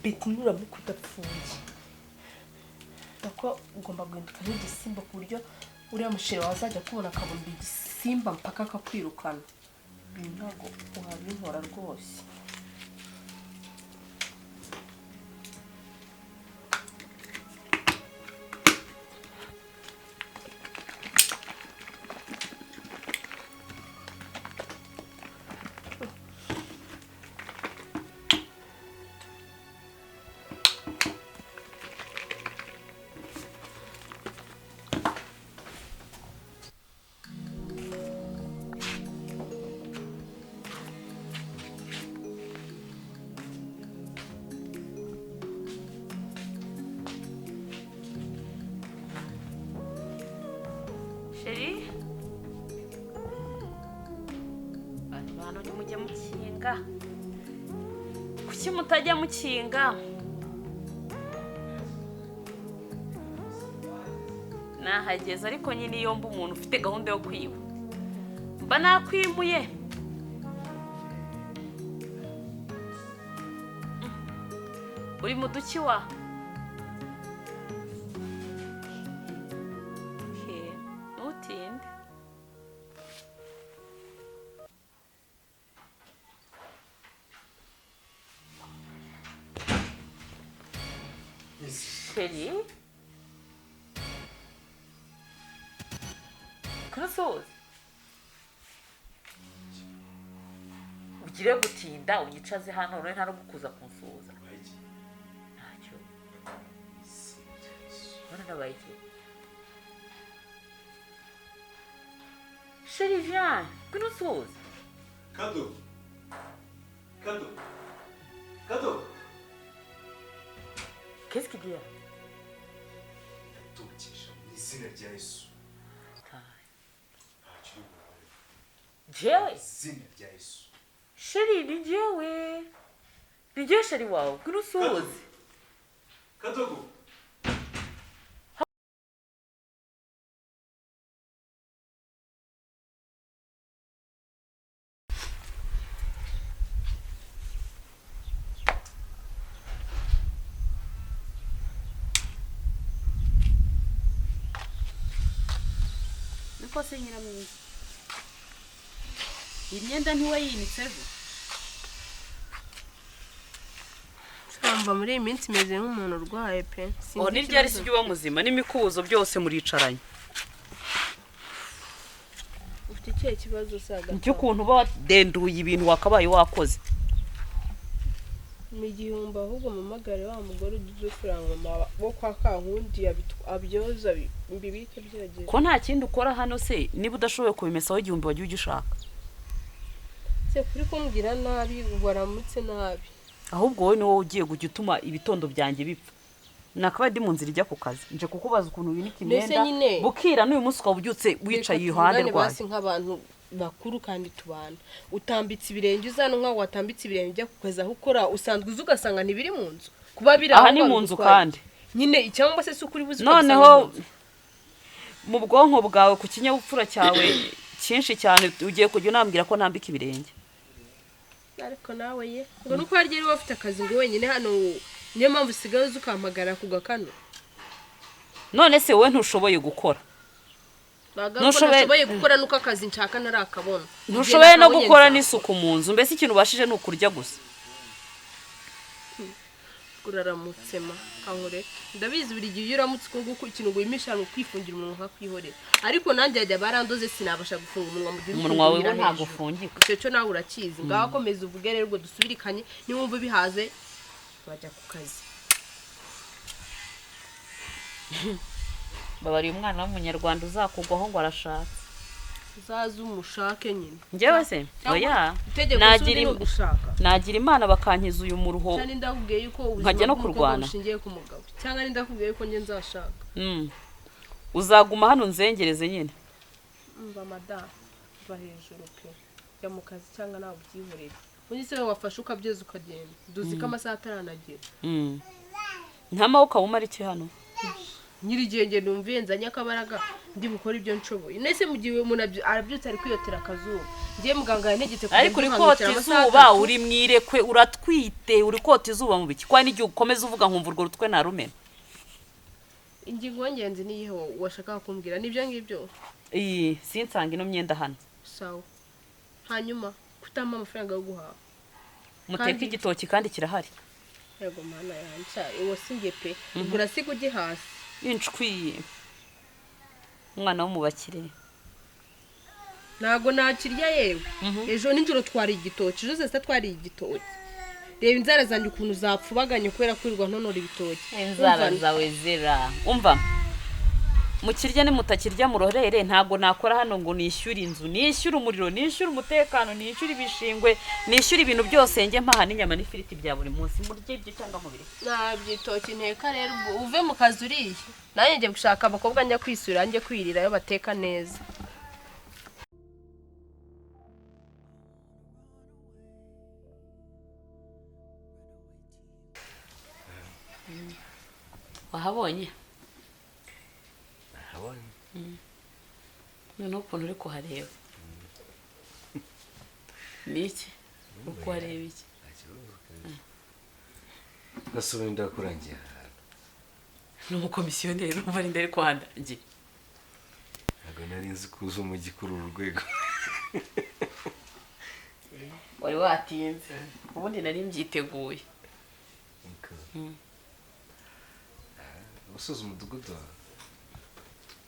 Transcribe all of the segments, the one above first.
Beti, nuramuka udapfuye ko ugomba guhinduka nk'igisimba, ku buryo uriya musheri wawe azajya kubona akabona igisimba mpaka akakwirukana. Ibi ntabwo wabinkora rwose. Chéri, bantu nimujya mukinga, kuki mutajya mukinga? Nahageze, ariko nyine iyo mba umuntu ufite gahunda yo kwiba mba nakwimuye. Uri mu duki wa? Okay, ntutinde. Chéri, kurusoza ugire gutinda unyicaze hano none nta no kuza kunsuhuza ntacyo. None nabaye iki? Chéri, viens, ngwino unsuhuze. Kado, Kado, Kado. Qu'est-ce qu'il y a? Ndatukisha mu izina rya Yesu, ntacyo uri bukore. Jewe? Izina rya Yesu. Chéri, ni jewe, ni jewe chéri wawe, ngwino unsuhuze. Kadogo. Niko se nyiramwiza, iyi myenda ntiwayinitse ejo? Samba, muri iyi minsi meze nk'umuntu urwaye pe. Sinzi Oh, ni ryari ikibazo. sijya uba muzima n'imikubuzo byose muricaranye? Ufite ikihe kibazo se hagati? By'ukuntu uba wadenduye ibintu wakabaye wakoze. Ni 1000, ahubwo mpamagare wa mugore ugize ufaranga mama wo kwa Kankundi abyoza mbibike byogeye. Ko nta kindi ukora hano se, niba udashoboye kubimesaho 1000 wagiye ugishaka? Se kuri kumbwira nabi, waramutse nabi. Ahubwo wowe ni wowe ugiye kujya utuma ibitondo byanjye bipfa. Nakabaye ndi mu nzira ijya ku kazi, nje kukubaza ukuntu winika Mbese imyenda nyine- bukira, n'uyu munsi ukaba ubyutse wicaye Reka iruhande tuvugane rwawe. basi nk'abantu bakuru kandi tubana. Utambitse ibirenge uzana nkaho watambitse ibirenge ujya ku kazi, aho ukora usanzwe uza ugasanga ntibiri mu nzu, kuba biri Aha aho ni mu nzu babigutwaye. kandi. Nyine cyangwa se si ukuri buzi ukabisanga Noneho mu nzu. mu bwonko bwawe, ku kinyabupfura cyawe cyinshi cyane, ugiye kujya unambwira ko ntambika ibirenge? Ariko nawe ye, ngo nuko harya wari ufite akazi ngo wenyine hano, niyo mpamvu usigaye uza ukampagara ku gakano. None se wowe ntushoboye gukora? Ntabwo ari uko ntashoboye gukora, nuko akazi nshaka ntarakabona. Ntushoboye no Igihe gukora nakabonye. n'isuku mu nzu, mbese ikintu ubashije ni ukurya gusa. Uraramutse ma, kankureke. Ndabizi, buri gihe iyo uramutse uko nguko ikintu guhimisha ni ukwifungira umunwa nkakwihorera, ariko nanjye yajya barandoze sinabasha gufunga umunwa mu gihe uri Umunwa wawe wo kumvira ntabwo hejuru. ufungika. Icyo cyo nawe urakizi. Ngaho komeza uvuge rero, ubwo dusubirikanye, niwumva ubihaze bajya ku kazi. Babariye umwana w'umunyarwanda uzakugwaho ngo arashatse. Uzaze umushake nyine. Njyewe se? Cyangwa Oya. itegeko Nagira si undi ni ugushaka. Nagira imana bakankiza uyu muruho. Cyangwa ndakubwiye yuko ubuzima Nkajya no bw'umukobwa kurwana. bushingiye ku mugabo, cyangwa ndakubwiye yuko njye nzashaka? Uzaguma hano nzengereze nyine. Mva madamu, va hejuru pe, jya mu kazi cyangwa nawe ubyihorere. Undi se we wafashe ukabyoza ukagenda, duzi ko amasaha ataranagera. Nta maboko ukaba umara iki hano? Nyiri igihe ngenda numviye nzanye akabaraga ndi bukore ibyo nshoboye. Nese mu gihe umuntu arabyutse ari kwiyotera akazuba, Ngiye muganga yantegetse kujya Ariko uri mbyuka kota nkicara amasaha izuba, 3. uri mwirekwe, uratwite, uri kota izuba mu biki? Kwa n'igihe ukomeza uvuga nkumva urwo rutwe narumena. Ingingo y'ingenzi ni iyihe washakaga kumbwira? Nibyo ngibyo? Iyi sinsanga ino myenda hano. Sawa. Hanyuma kutampa amafaranga yo guhaha. Muteke igitoki kandi kirahari. Yego mana yanjye, uwo sinjye pe. Ubwo urasiga ujye hasi. Inshwi. Umwana wo mu bakire. Ntago nakirya yewe. Ejo nijoro twari igitoki, ejo sasa twari igitoki. Reba inzara zanjye ukuntu zapfubaganye kubera kwirirwa ntonora ibitoki. Inzara zawe zira. Umva. Mukirya ni mutakirya murorere, ntago nakora hano ngo nishyure inzu, nishyure umuriro, nishyure umutekano, nishyure ibishingwe, nishyure ibintu byose, njye mpaha n'inyama n'ifiriti bya buri munsi. Murye ibyo cyangwa mubiri. Nta byitoki nteka rero, ubwo uve mu kazi uriye. Nanjye njye gushaka abakobwa njya kwisura, njye kwirirayo bateka neza. Wahabonye? Nahabonye. Noneho ukuntu uri kuhareba. Ni iki? Uri kuhareba iki? Nta kibazo kabisa. Gasubira ndakurangiye ahantu. Ni umukomisiyoneri urumva ari ndari kuhandangira. Ntabwo nari nzi ko uzi umujyi kuri uru rwego. Wari watinze. Ubundi nari mbyiteguye. Usoza umudugudu wawe.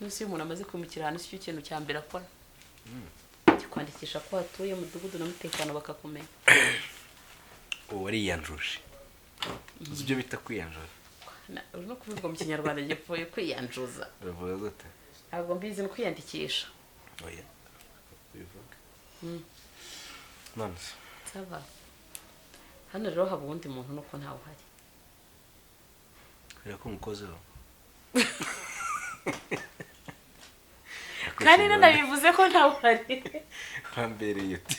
Nuse iyo umuntu amaze kwimukira ahantu si cyo kintu cya mbere akora. Kwandikisha ko hatuye umudugudu n'umutekano bakakumenya. Ubu wariyanjuje. Uzi ibyo bita kwiyanjura? Uri no kubivuga mu Kinyarwanda gipfuye kwiyanjuza. Uravuga gute? Ntabwo mbizi, ni kwiyandikisha. Oya. Bivuga. None se. Saba. Hano rero haba uwundi muntu nuko ntawe uhari. Kubera ko umukozeho. Kandi nanabivuze ko ntawe uhari. Wambereye uti.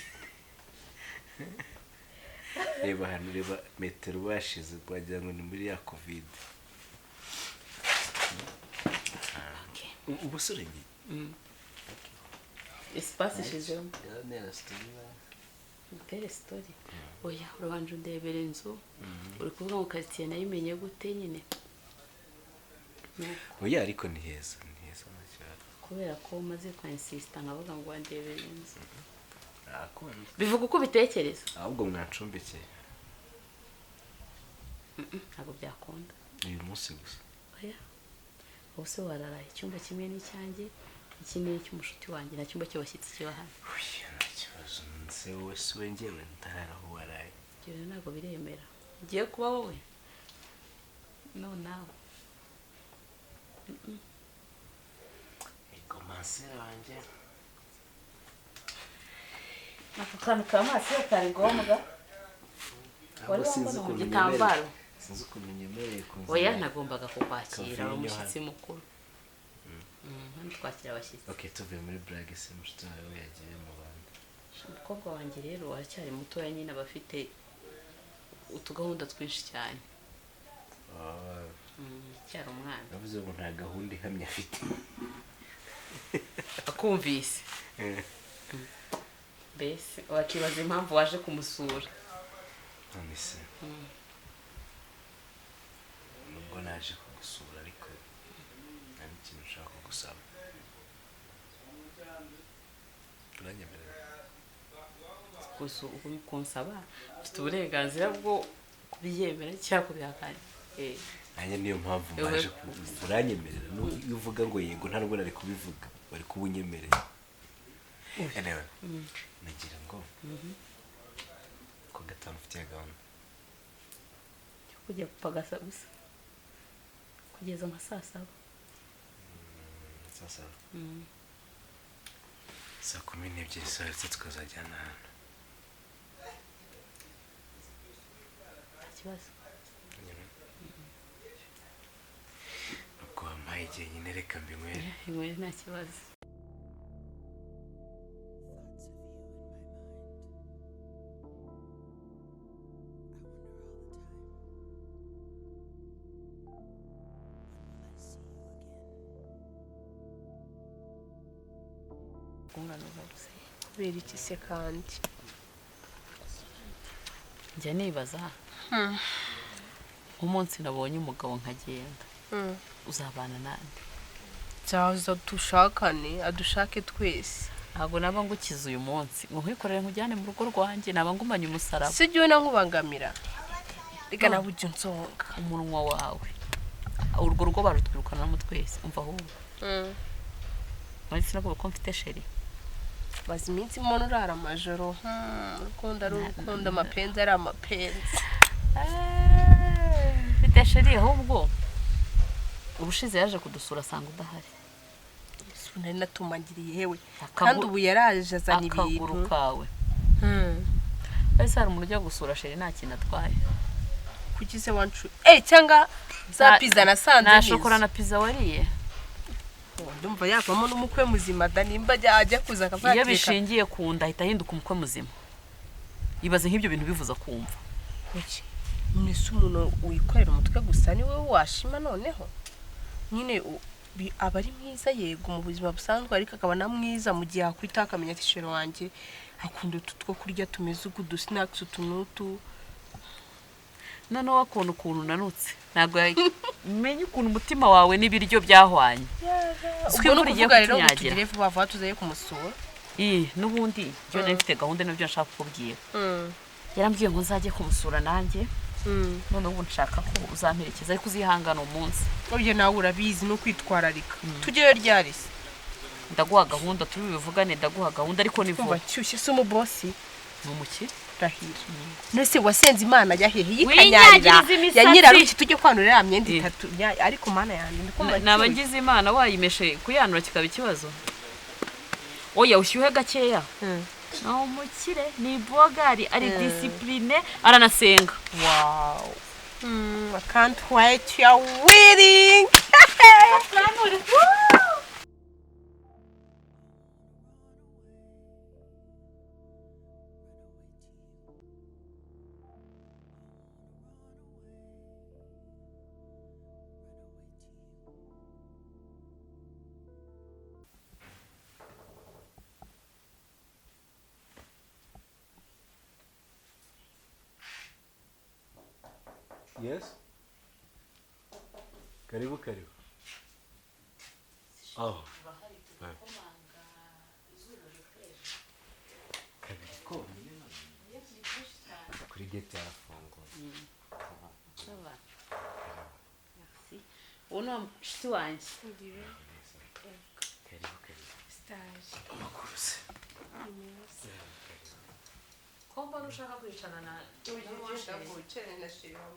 Reba hano, reba metero bashize wagira ngo ni muri ya Covid. Ubusore ngiye. Espace ishizemo. Yarantera story. Utere story. Oya, urabanje undebera inzu. Uri kuvuga ngo quartier nayimenye gute nyine? Oya ariko ni heza, ni heza cyane. Kubera ko umaze kwinsista nkavuga ngo wandebere inzu. Nakunze. Bivuga uko ubitekereza. Ahubwo mwancumbikiye. Ntabwo byakunda. Uyu munsi gusa. Oya. Ubu se wararaye icyumba kimwe n'icyanjye, iki ni icy'umushuti wanjye, nta cyumba cy'abashyitsi kiba hano. Oya, nta kibazo. Nse wowe si we njyewe ntarara aho waraye. Ibyo rero ntabwo biremera. Ugiye kuba wowe? No nawe. Ego mansera wanjye. Ako kantu ka maso kari ngombwa. Wari Sinzi wambona mu ukuntu gitambaro. unyemereye. Sinzi ukuntu unyemereye kunzanira. Oya, nagombaga kukwakira Kavinyo umushyitsi hano. mukuru. Hano twakira abashyitsi. Okay, tuvuye muri blague se mushuti wawe yagiye mu bandi. Umukobwa wanjye rero aracyari mutoya nyine, aba afite utugahunda twinshi cyane. Cyari umwana. Navuze ngo nta gahunda ihamye afite. Akumvise. Mbese wakibaza impamvu waje kumusura. None se. Nubwo naje kugusura ariko nta n'ikintu nshaka kugusaba. Uranyemerera? Gusa ubu kunsaba mfite uburenganzira bwo kubyemera cyangwa kubihakana. Nanjye niyo mpamvu mbaje kugusa. Uranyemerera? Iyo uvuga ngo yego nta nubwo nari kubivuga, wari kubunyemerera. Anyway, nagira ngo ku gatanu ufitiye gahunda yo kujya gupagasa gusa kugeza nka saa 7. Saa 7. Saa 12 saa 3 tukazajyana ahantu. Nta kibazo. Ubwo wampaye igihe nyine reka mbinywere. Inywere nta kibazo. Kubera iki se kandi? Njya nibaza umunsi nabonye umugabo nkagenda uzabana nande? Nzaza dushakane, adushake twese. Ntabwo naba ngukiza uyu munsi ngo nkwikorere nkujyane mu rugo rwanjye, naba ngumanye umusaraba. Si jyewe nankubangamira, reka nawe ujye unsonga. Umunwa wawe urwo rugo barutwirukanamo twese. Umva ahubwo muri sinavuga ko mfite chéri. Maze iminsi mbona urara amajoro. Urukundo ari urukundo, amapenzi ari amapenzi. Mfite chéri, ahubwo ubushize yaje kudusura asanga udahari. Ese nari natumagiriye hewe? Kandi ubu yaraje azana akaguru ibintu. Kawe. Ese hari umuntu ujya gusura chéri nta kintu atwaye? Kuki se wancu cyangwa za pizza nasanze nta nizo? shokora na pizza wariye. Ndumva yavamo n'umukwe muzima da, nimba ajya kuza akavuga Iyo ati reka. bishingiye ku nda ahita ahinduka umukwe muzima. Ibaze nk'ibyo bintu bivuza kumva. Kuki? None se umuntu wikorera umutwe gusa ni wowe washima? Noneho nyine aba ari mwiza yego mu buzima busanzwe, ariko akaba na mwiza mu gihe akwita, akamenya ati chéri wanjye akunda utu two kurya tumeze uku, udusinakisi utu n'utu. Noneho wakunda ukuntu unanutse, ntabwo menya ukuntu umutima wawe n'ibiryo byahwanye. Ubwo ni imvura igiye ukuvuga rero ngo kutunyagira. tugire vuba vuba tuzaye kumusura. Ii, n'ubundi ibyo nari mfite gahunda nabyo nshaka kukubwira. Yarambwiye ngo nzajye kumusura nanjye. Noneho ubu nshaka ko uzamperekeza, ariko uzihangana umunsi. Ibyo nawe urabizi, ni ukwitwararika. Tujyeyo ryari se? Ndaguha gahunda, turi bubivugane, ndaguha gahunda, ariko ni Kumva vuba. nshyushye se umubosi? Ni umukire. Rahira, none wasenze Imana ya hehe Winyagiriza yikanyarira imisatsi. ya nyiraruki, tujye kwanura iriya myenda Eh. itatu ariko Mana yanjye, ndi kumva Naba nshyushye. ngize Imana wayimeshe, kuyanura kikaba ikibazo. Oya, ushyuhe gakeya. Ni umukire, ni bogari, ari discipline, aranasenga. Wow. I can't wait. You are waiting. Yes? Karibu, karibu. Aho. Kabiri konyine. Kuri gate yarafunguye. Uwo ni wa mushuti wanjye. Karibu, karibu. Amakuru se? Ko mbona ushaka kwicarana na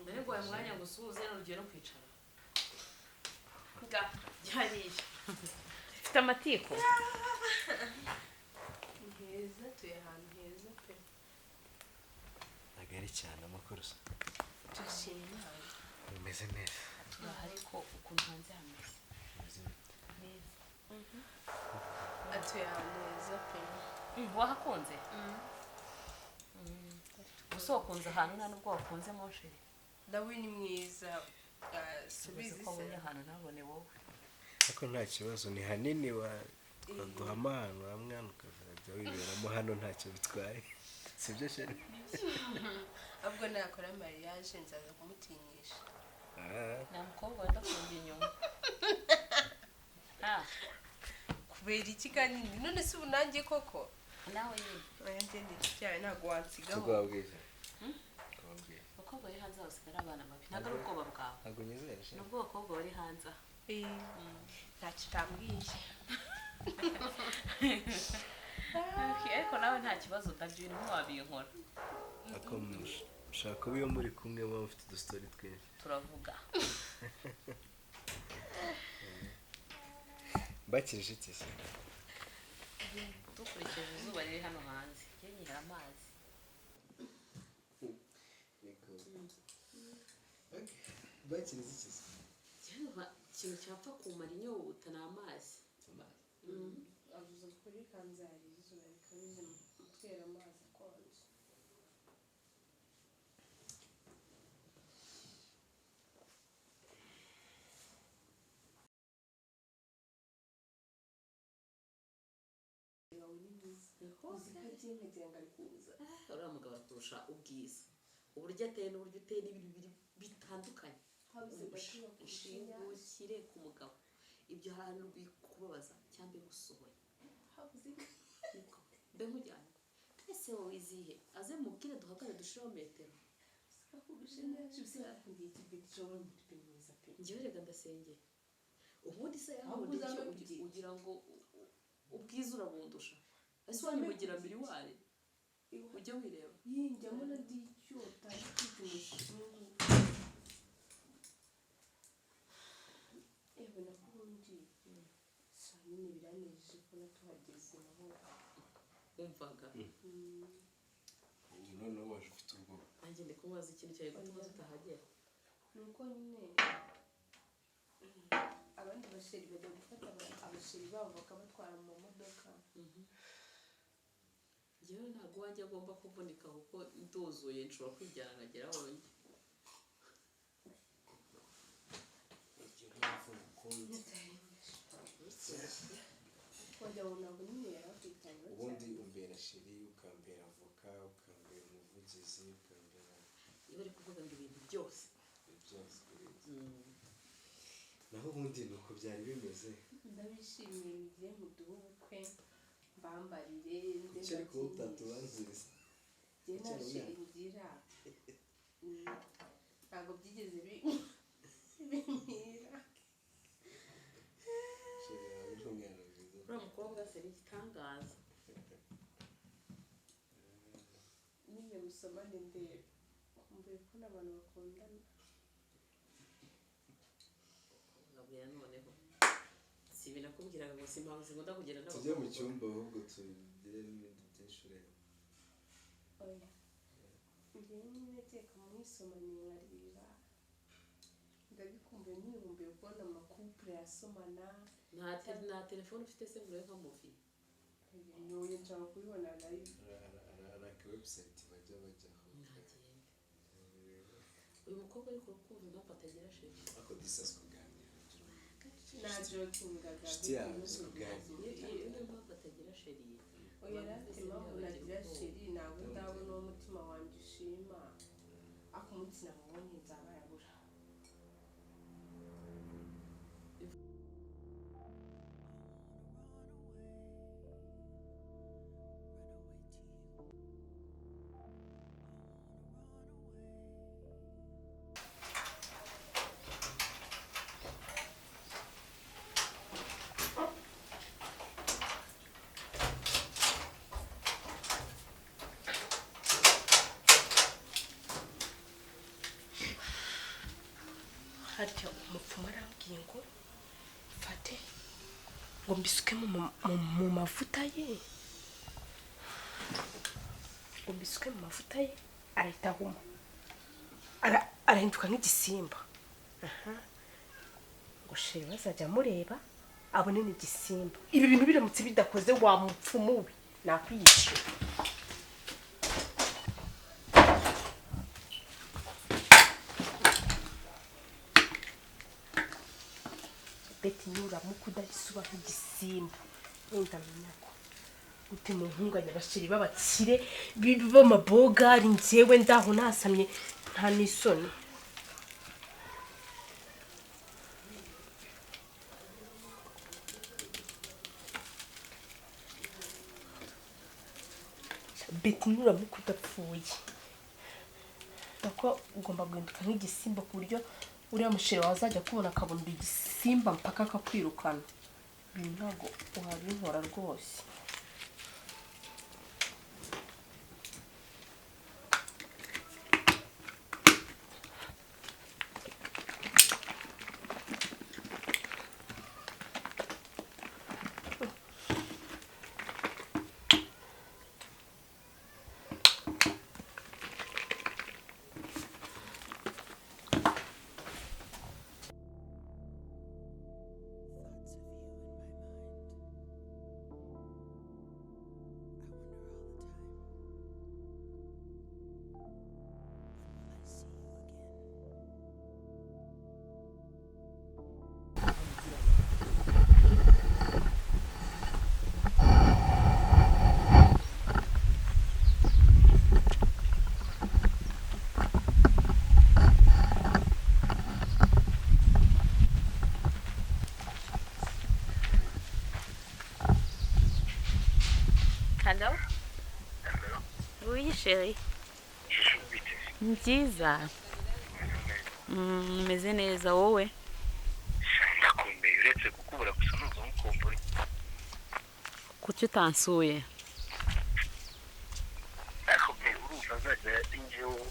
mbere ngo umwanya ngo usuhuze n'urugero no kwicara hariya ufite amatiku. Heza, tuye ahantu heza pe. Ntabwo ari cyane, amakuru se? Turashima Imana. Umeze neza. Ariko ukuntu hanze hameze. Umeze bite? Atuye ahantu heza pe. Wahakunze? Gusa wakunze ahantu nta nubwo wakunze mon chéri. Dawe ni mwiza. Uzi Subizi ko se. abonye ahantu ntabone wowe. Ariko nta kibazo, ni hanini, waguhama ahantu hamwe hano ukazajya wiberamo hano, ntacyo bitwaye. Sibyo chéri? Ahubwo nakora mariage nzaza kumutinyisha. Ah, Nta mukobwa wenda kujya inyuma. Ah, Kubera iki kandi? None se ubu nanjye koko? Nawe nyine. Oya, njye ndi inshuti yawe, ntabwo wansigaho. Tugwabwije. Tugwabwije. Abakobwa bari hanze basigaye ari abana babi, ntabwo ari ubwoba bwawe. Ntabwo nyizera chéri. Ni ubwo abakobwa bari hanze aha. Eh, ntacyo utambwiye. Okay, ariko nawe nta kibazo ndabyo ibintu ntiwabinkora. Ariko mushaka kuba iyo muri kumwe muba mufite udustory twinshi. Turavuga. Mbakirije iki se? Dukurikije izuba riri hano hanze, njye nyihera amazi. Mbakirije iki se? Ikintu cyapfa kumara inyota ni amazi. Avuze kuri kanzari, izuba rikabije, mutera amazi akonje. Uzi ko agiye nkagira ngo ari kuza. Uriya mugabo arakurusha ubwiza, uburyo ateye n'uburyo uteye n'ibintu bibiri bitandukanye. Habuze gato bakurusha inyanya. Ushingukire ku mugabo, ibyo hantu bikubabaza cyangwa bigusohoye. Habuze Niko mbe nkujyane ese wowe izihe aze mubwire duhagare dushireho metero. Bakurusha inyanya. Uzi yakundiye ikibeti cyo muri pe mwiza pe. Njyewe rega ndasengera ubundi se Ahubwo yankunda iki? uzampe kugira. Ugira ngo ubwiza urabundusha ese wanyimugira miriwari ujye wireba. Yinjyamo na dicyota kwita umuzungu. Ewe nakubundi sha nyine biranejeje kubona tuhageze naho. Wumvaga Ubu noneho waje ufite ubwoba. Nanjye ndi kumubaza ikintu cyari gutuma tutahagera. Ni uko nyine abandi basheri bajya gufata abasheri babo bakabatwara mu modoka. Njyewe ntabwo uwanjye agomba kuvunika kuko nduzuye, nshobora kwijyana nkagera aho njya. Ibyo mpamvu ngukunda. Wagira ngo ntabwo nyine yari akwitayeho Ubundi cyane. Umbera chéri, ukambera avoka, ukambera umuvugizi, ukambera Iyo bari kuvuga ngo ibintu byose. Byose kuri ibyo. Naho ubundi ni uko byari bimeze. Ndabishimiye, mugiye muduhe ubukwe mbambarire nze. Kuki ariko wowe utatubanziriza? Njye nta Ucyari chéri umwana. ngira. Ntabwo byigeze bimpira. Chéri wawe ni umwana mwiza. Uriya mukobwa se ni igitangaza. Nyine musomane ndebe, nkumbuye ko n'abantu bakundana. Nkabwira noneho si ibi nakubwiraga ngo si impamvu zikunda kugenda Tujye mu n'abakobwa. cyumba ahubwo tugire n'ibindi byinshi ureba. Oya, njyewe nyine teka mwisomaniye nkareba, ndabikumbuye nyine, nkumbuye kubona amakupure asomana. Nta telefone ufite se ngo urebe nka movie? Nyoye nshaka kubibona live. Hari aka website bajya bajyaho. Ntagende uyu mukobwa, ariko kumva impamvu atagira chéri. Ariko disasi kuganira. Najokingaga. Inshuti yawe uzi kuganira. Iyo niyo mpamvu atagira chéri. Oya, rafite impamvu nagira chéri, ntabwo ndabona uwo mutima wanjye ushima, ariko umunsi namubonye nzaba yabura. Harya umupfumu arambwiye ngo mfate ngo mbisuke mu mavuta ye, ngo mbisuke mu mavuta ye arahita ahuma. Arahinduka nk'igisimba. Aha ngo chéri bazajya amureba abone ni igisimba. Ibi bintu biramutse bidakoze, wa mupfumu we, nakwiyica. Beti, nuramuka udahise uba nk'igisimba, wenda menya ko gute mu ntunganya abasheri b'abakire b'amabogari, njyewe ndaho nasamye nta n'isoni. Beti, nuramuka udapfuye ko ugomba guhinduka nk'igisimba ku buryo uriya musheri wazajya kubona akabona igisimba mpaka akakwirukana. Ibi ntabwo wabinkora rwose. Thoughts of you in my mind. Chérie. Ni byiza. Meze neza wowe. Ndakomeye uretse kukubura gusa numva nkukumbura. Kuki utansuye? Ndakomeye urumva azajya ingewe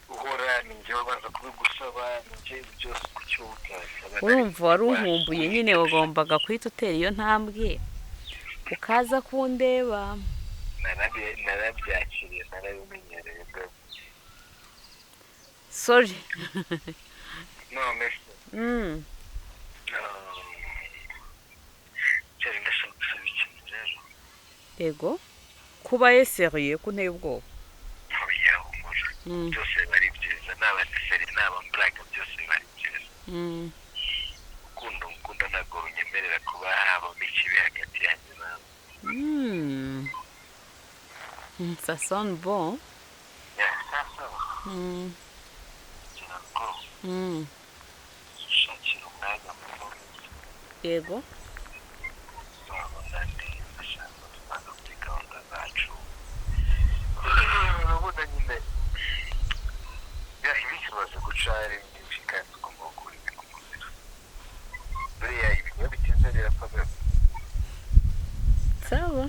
uhora ni njyewe baza kubigusaba ni njyewe byose kuki wowe utasaba. Urumva wari unkumbuye nyine wagombaga guhita utera iyo ntambwe ukaza kundeba. Narabyakiriye narabimenyereye bro. Sorry. None se cyari ndashaka gusaba ikintu rero. Yego. Kuba serieux ko nteye ubwoba. Oya humura. Byose biba ari byiza naba seri naba mburaga byose biba ari byiza. Urukundo ngukunda ntabwo runyemerera kuba habamo ikibi hagati yanjye nawe. Ça sonne bon. Sasa kugira ngo ushakire umwanya muto Yego. tuzabonane ndashaka tupanga kuri gahunda zacu. Urabona nyine ya iminsi imaze guca ari myinshi kandi tugomba gukura ibintu mu nzira. Buriya ibintu iyo bitinze birapfa biba. Sawa.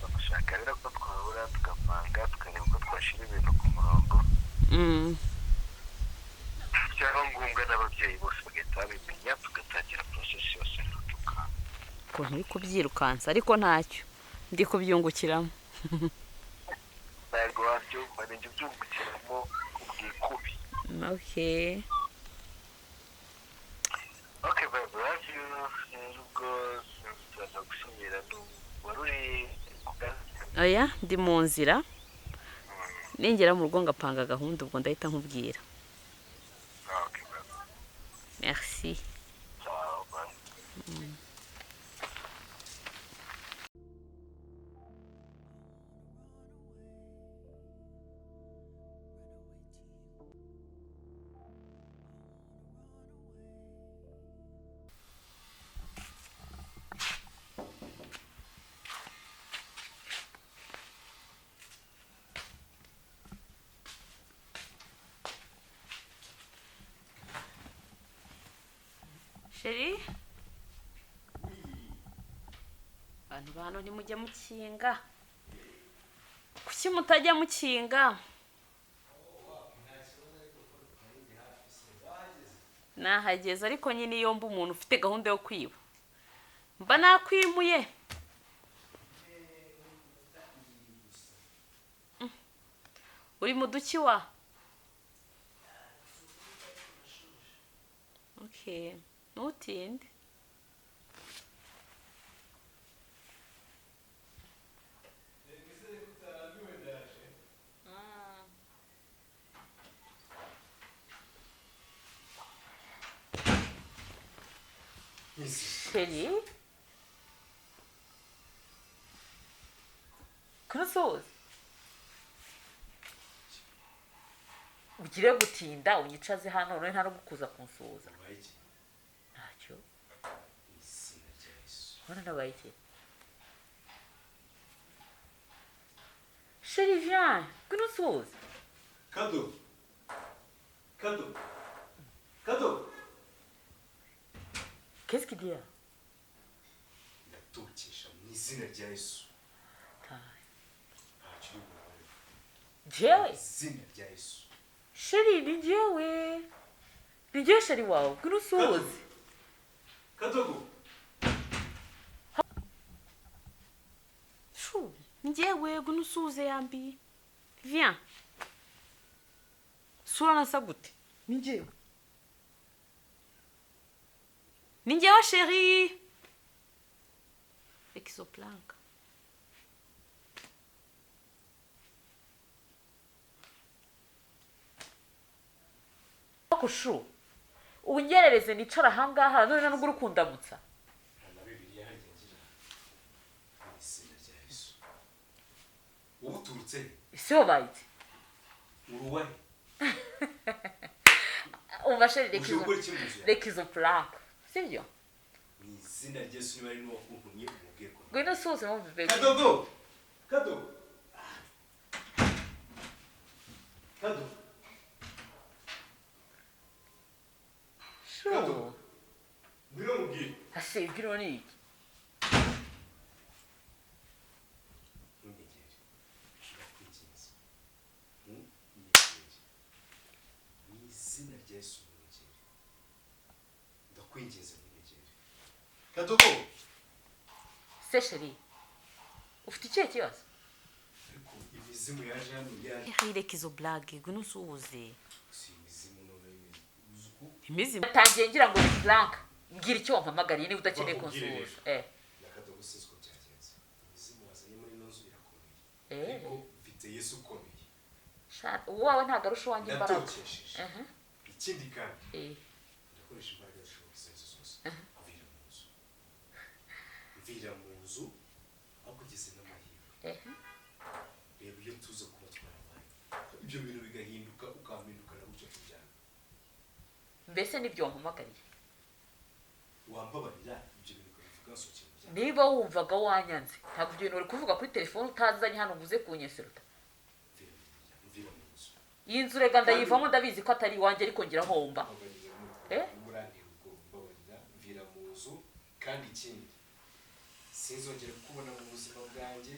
Ndashaka rero ko twahura tugapanga tukareba uko twashyira ibintu ku murongo. Byaba ngombwa n'ababyeyi bose bagahita babimenya tugatangira process yose tuka. Ukuntu uri kubyirukansa ariko ntacyo ndi kubyungukiramo. Ntabwo wabyumva ni njye ubyungukiramo ubwikubi. Okay. Okay babe, love you. Rero ubwo turaza gusubira wari uri ku kazi? Oya ndi mu nzira. Ningera mu rugo ngapanga gahunda ubwo ndahita nkubwira. Okay babe. Merci. Ciao, bye. Chérie. Abantu bano ntimujya mukinga. Kuki mutajya mukinga? Nahageze ariko nyine iyo mba umuntu ufite gahunda yo kwiba mba nakwimuye. Uri mu duki wa? Okay, ntutinde. Chérie? Kunusuhuza? Ugire gutinda unyicaze hano none nta no kuza kunsuhuza. Ntacyo. Hano nabaye iki? Chérie, viens, kunusuhuza. Kado. Kado. Kado. Qu'est-ce qu'il y a? Ndatukisha mu izina rya Yesu. Ntacyo uri bukore. Jewe? Izina rya Yesu. Chérie, ni jewe. Ni jewe chérie wawe, kunusuhuze. Kadogo. Chou, njyewe kunusuhuze yambi. Viens. Sura nasa gute? Ni jewe. Ni njyewe chérie. Exoplank. Kushu. Unyerereze nicara ahangaha none nubwo urukundamutsa. Na Bibiliya harya ngira. Mu izina rya Yesu. Wowe uturutse he? Ese wabaye iki? Uruwahe? Umva chérie, reka Uje izo gukora iki mu nzu yawe? reka izo plaque. Sibyo? Mu izina rya Yesu niba ari n'uwakuntumye umubwiye ko. Ngwino usuhuze mu bebe. Kadogo. Kadogo. Kado. Shu. Ngwino nkubwire. Ase ibyo ni iki? Ntunyegere. Ndakwinginze. Ntunyegere. Mu izina rya Yesu ntunyegere. Ndakwinginze ntunyegere. Kadogo. Se chérie, ufite ikihe kibazo? Ariko imizimu yaje hano yaje. Reka izo blague, ngwino usuhuze. Si imizimu none uzi uko Imizimu. Tangiye ngira ngo ni blank. Mbwira icyo wampamagariye niba udakeneye Bakubwire kunsuhuza. rero. Eh. Na Kadogo sinzi uko byagenze. Imizimu wazanye muri ino nzu irakomeye. Eh. Ariko mfite Yesu ukomeye. Sha, uwawe ntabwo arusha uwanjye imbaraga. Ndatokesheje. Ikindi kandi Eh. ndakoresha imbaraga zishoboka izo arizo zose. Mvira mu nzu. Mvira mu nzu aho kugeze n'amahirwe. Eh. Reba iyo tuza kuba twarabaye. Ibyo bintu bigahinduka ukampindukana gutyo tujyana. Mbese nibyo wampamagariye? Wambabarira ibyo bintu ukabivuga nsohokera mu muryango. Niba wumvaga wanyanze, ntabwo ibyo bintu uri kuvuga kuri telefone utazanye hano ngo uze kunyeseruta. Mvira mu muryango, mvira mu nzu. Iyi nzu rega ndayivamo, ndabizi ko atari iwanjye ariko ngira homba. Mbabarira Eh? murantera ubwoba, mbabarira, mvira mu nzu kandi ikindi sinzongera kukubona mu buzima bwanjye.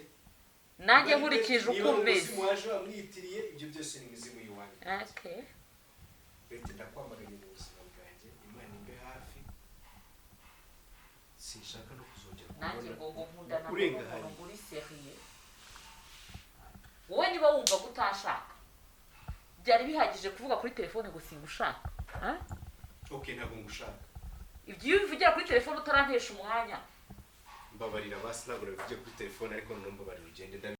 Nanjye nkurikije uko Niba ari umeze. umuzimu waje wamwitiriye, ibyo byose ni imizimu y'iwanjye. Okay. Bete ndakwamaganye mu buzima bwanjye, Imana imbe hafi. Sinshaka no kuzongera Nanjye ngo ngo nkundana urenga n'umuntu hari. uri seriye. Wowe niba wumva ko utashaka, byari bihagije kuvuga kuri telefone ngo singushaka. Ah? Okay, ntabwo ngushaka. Ibyo iyo ubivugira kuri telefone utarantesha umwanya. Mbabarira basi, ntabwo nabivugiye kuri telefone ariko noneho mbabarira ugende ndabi.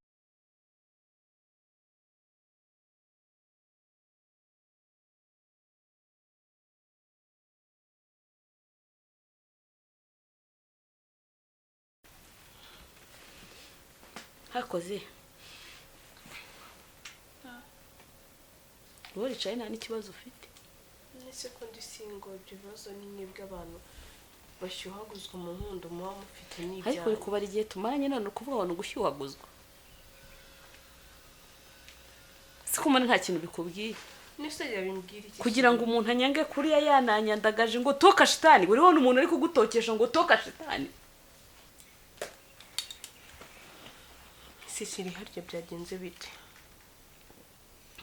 Hakoze. Wowe wicaye nta n'ikibazo ufite. Ese ko ndi single, ibyo bibazo ni mwebwe abantu bashyuhaguzwa mu nkundo muba mufite Ariko uri n'ibyanyu. kubara igihe tumaranye none ukuvuga ngo ni ugushyuhaguzwa. Si ko mbona nta kintu bikubwiye. Nese yabimbwira iki? Kugira ngo umuntu anyange kuriya yananyandagaje ngo toka shitani, buri wone umuntu ari kugutokesha ngo toka shitani. Cecily, harya byagenze bite?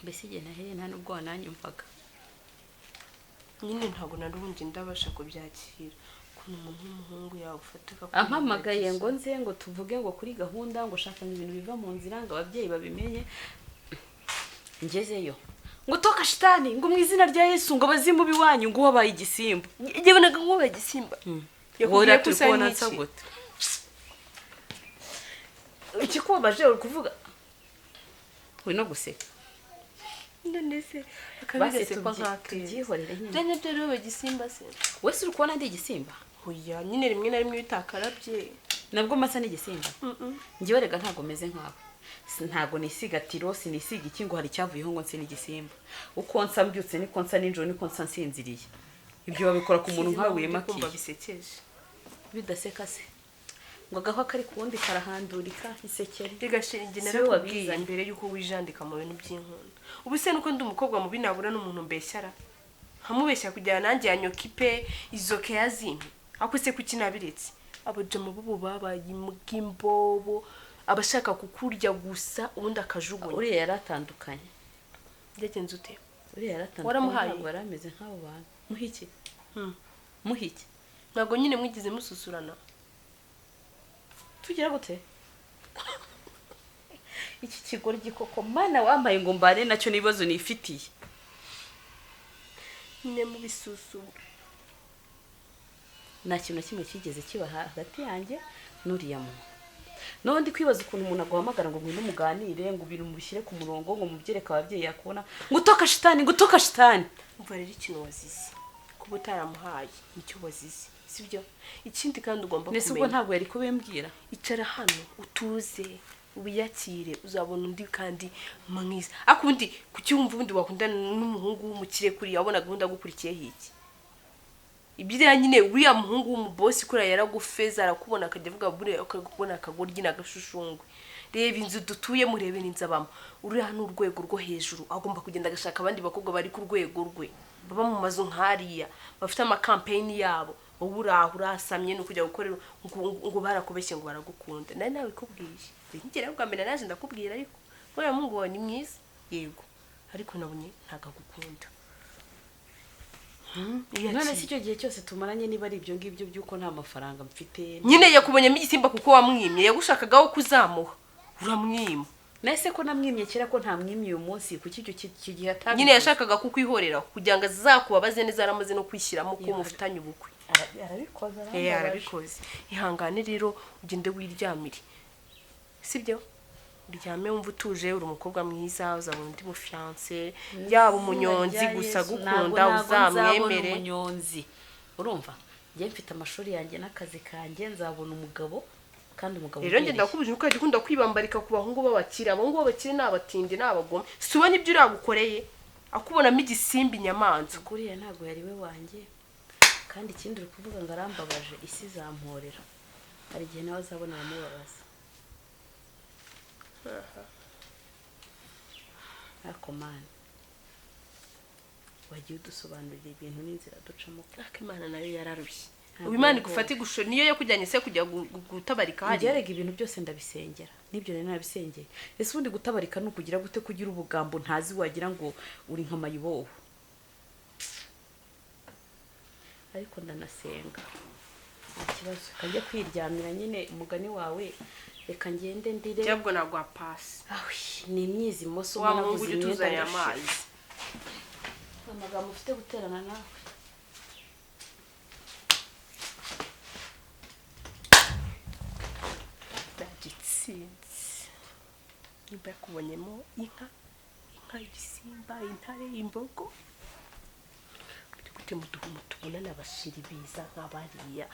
Mbese igihe nahereye nta nubwo wananyumvaga. Nyine ntabwo nari ubundi ndabasha kubyakira ukuntu umuntu w'umuhungu yagufata Ampamagaye ngo nze ngo tuvuge ngo kuri gahunda ngo shaka ngo ibintu biva mu nzira ngo ababyeyi babimenye. Ngezeyo ngo toka shitani, ngo mu izina rya Yesu, ngo abazimu b'iwanyu, ngo wabaye igisimba. Yabonaga nk'uwabaye igisimba. Yakubwiye ko turi usa kubona n'iki? nsa gute? Ikikubabaje uri kuvuga uri no guseka. None se Basi akabigasekwa nk'akeza. tubyihorere nyine. Byanya byari wabaye igisimba se? Wese uri kubona ndi igisimba? Oya, nyine rimwe na rimwe iyo utakarabye. Nabwo masa n'igisimba. Njyewe rega ntabwo meze nkawe. Ntabwo nisiga tiro, sinisiga iki ngo hari icyavuyeho ngo nse n'igisimba. Uko nsa mbyutse niko nsa nijoro niko nsa nsinziriye. Ibyo babikora ku muntu nkawe Kumva wimakiye. bisekeje. Bidaseka se. Ngo agahwa kari ku wundi karahandurika isekere. Rega sheri, njye Si wowe narakubwiye wabizanye. mbere yuko wijandika mu bintu by'inkundo. Ubu se nuko ndi umukobwa mubi nabura n'umuntu mbeshyara? Nkamubeshya kugira nanjye yanyokipe izo keya zimpe. Ariko se kuki nabiretse? Abajama b'ubu babaye imbw'imbobo, abashaka kukurya gusa ubundi akajugunya. Uriya yaratandukanye. Byagenze ute? Uriya yaratandukanye. Waramuhaye? Ntabwo yari ameze nk'abo bantu. Muhiki. Muhiki. Ntabwo nyine mwigize mususurana. Tugira gute? Iki kigoryi koko mana wambaye ngo mbane nacyo n'ibibazo nifitiye. Nyine mubisusura. Nta kintu na kimwe kigeze kiba hagati yanjye n'uriya muntu. Noneho ndi kwibaza ukuntu umuntu aguhamagara ngo ngwino muganire, ngo ibintu mubishyire ku murongo, ngo mubyereke ababyeyi yakubona, ngo utoka shitani, ngo utoka shitani. Umva rero ikintu wazize. Kuba utaramuhaye nicyo wazize, sibyo? Ikindi kandi ugomba Mbese ubwo kumenya. ntabwo yari kubimbwira. Icara hano utuze wiyakire, uzabona undi kandi mwiza. Ariko ubundi kuki wumva ubundi wakundana n'umuhungu w'umukire kuriya wabona gahunda agukurikiyeho iki? Ibiriya nyine uriya muhungu w'umubosi kuriya yaragufeza, arakubona akajya avuga buriya akakubona akagoryi n'agashushungwe. Reba inzu dutuye, murebe n'inzu abamo. Uriya ni urwego rwo hejuru, agomba kugenda agashaka abandi bakobwa bari ku rwego rwe, baba mu mazu nk'ariya, bafite amakampeyini yabo. Wowe uraho urasamye, ni ukujya gukorera ngo barakubeshye, ngo baragukunda. Nari nabikubwiye nkigera bwa mbere, naje ndakubwira, ariko uriya muhungu wawe ni mwiza yego, ariko nabonye ntabwo agukunda. Iyo None akiri- si icyo gihe cyose tumaranye, niba ari ibyo ngibyo by'uko nta mafaranga mfite? Nyine yakubonyemo igisimba kuko wamwimye. Yagushakagaho kuzamuha, uramwima. Nese ko namwimye kera, ko ntamwimye uyu munsi, kuki icyo gihe atabivuze? Nyine yashakaga kukwihorera kugira ngo azakubabaze neza, yaramaze no kwishyiramo ko mufitanye ubukwe. Arabikoze. Eh, arabikoze. Ihangane rero, ugende wiryamire, sibyo? Uryame wumva utuje. Uri umukobwa mwiza, uzabona undi mufiyanse, yaba umunyonzi gusa gukunda, uzamwemere. Umunyonzi, urumva njye mfite amashuri yanjye n'akazi kanjye, nzabona umugabo kandi umugabo Rero njye umbereye. ndakubuje, ukajya ukunda kwibambarika ku bahungu b'abakire. Abahungu b'abakire ni abatindi, ni abagome. Si ubona ibyo uriya agukoreye, akubonamo igisimba, inyamanza? Kuriya ntabwo yari we wanjye. Kandi ikindi, uri kuvuga ngo arambabaje, isi izamporera. Hari igihe nawe azabona abamubabaza. Ariko mani, wagiye udusobanurira ibintu n'inzira ducamo? Ariko Imana nayo yararushye. Ntabwo Ubu Imana yagowe. igufate igusho niyo yakujyanye se kujya gutabarika hariya? Ngerega ibintu byose ndabisengera, n'ibyo nari nabisengeye. Ese ubundi gutabarika ni ukugira gute? Kugira ubugambo ntazi, wagira ngo uri nka mayibobo. Ariko ndanasenga, nta kibazo. Kajya kwiryamira nyine, umugani wawe, reka ngende ndire. Cyabwo naguha pasi. Awi, ni imyizimoso. Wa muhungu Naguze ujya imyenda utuzanira ndashira. amazi. Amagambo ufite guterana nawe. Ndagitsinze. Nimba yakubonyemo inka, igisimba, intare, imbogo, gute muduha tubonana abashiri beza nk'abariya?